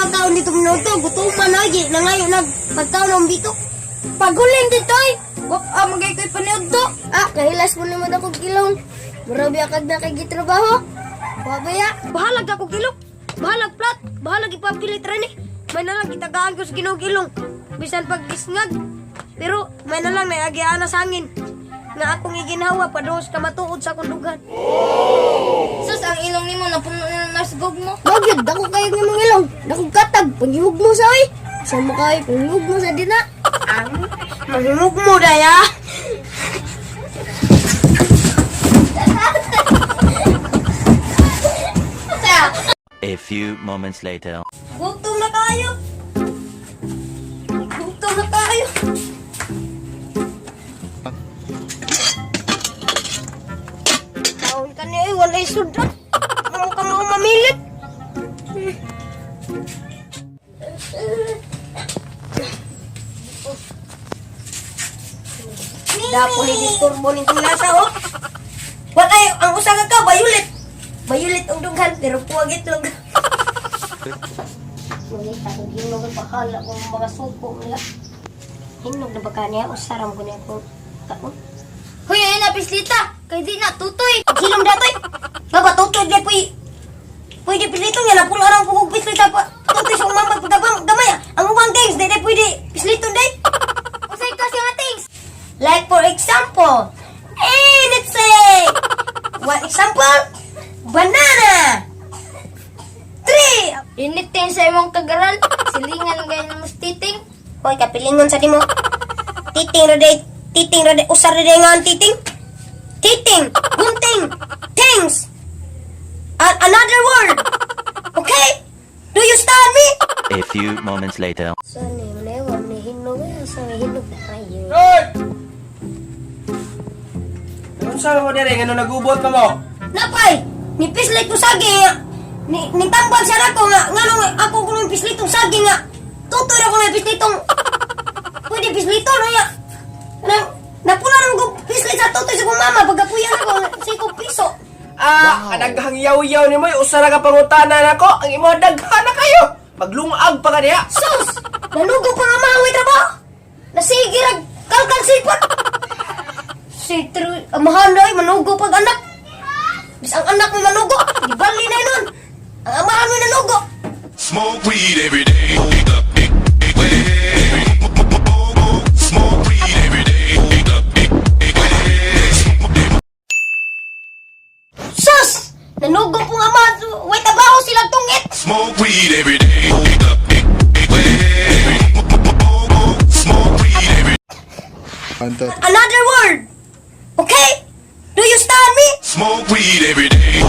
pagkaon dito minuto, gutuman na gi, nangayo nag pagkaon ang bito. Pagulin dito ay. Wak ah, magay ko'y paniud to. Ah, kahilas mo naman ako gilong. Murabi akag na kay gitrabaho. Wa ba ya? Bahalag ako gilong. Bahalag plat, bahalag ipapilit rin eh. May nalang gitagaan ko sa Ginoo gilong. Bisan pag gisngag. Pero may nalang naiagiana sa hangin. Nga akong iginhawa pados ka matuod sa akong dughan. Sus, ang ilong nimo napuno na nasgog mo. Magyud, dako kayo ng mga ilong. Dako katag, panghihug mo sa oy. Sa mo kayo, panghihug mo sa dina. Mahimug mo daya. A few moments later. Gutom na kayo. Gutom na kayo. Taon ka niya eh, walay sudan. Ano ka mo mamilit? Dapo ni disturbo ni lasa oh. Walay, ang usa ka ka, bayulit. Bayulit ang dughan, pero puwag itlog. Ngunit ako hinog ang pakala kung mga suko nila. Hinog na baka niya, usaram ko niya kung kaon. Hoy, ayun na pislita. Kay di na tutoy. Hilom datoy! Baba, tutoy di puy. Pwede pislito niya, napula lang po kong pislita pa. Tutoy sa umang pagkabang gamay. Ah. Ang umang things, di di pwede pislito day. Usay kasi nga things. Like for example, eh, let's say, one example, banana. Three. Init din sa imong kagaral. Silingan gay mo titing. Hoy, kapilingon sa dimo. Titing ra day, titing ra day, usar ra day nga ang titing. Titing, gunting, things. Another word. Okay? Do you stand me? A few moments later. Sa ni mo ni hinog eh, sa hinog na kayo. Lord! Unsa mo dire ngano nagubot pa mo? Napay, ni pislit ko saging nga. Ni tambag sa nako nga nganong ako kuno pislitong saging nga. Tutoy ako nga pislitong. Pwede pislito na ya. Nang napula nang ko pislit sa tutoy sa kong mama pagkapuyan ako sa ko piso. Ah, wow. Daghang yaw-yaw nimo, usa ra ka pangutana nako, ang imo daghan na kayo. Maglungag pa ka diha. Sus! Nanugo pa nga mahangoy trabaho! Nasige rag kalkal sipot! Si Tru, amahan na ay manugo pag anak. Bis ang anak mo manugo, gibali na yun. Ang amahan mo nanugo. Smoke weed every day. Smoke weed every day. Sus! Nanugo pong amahan, way trabaho silang tungit. Smoke weed every day. Smoke weed every Another word. Okay? Do you stand me? Smoke weed every day.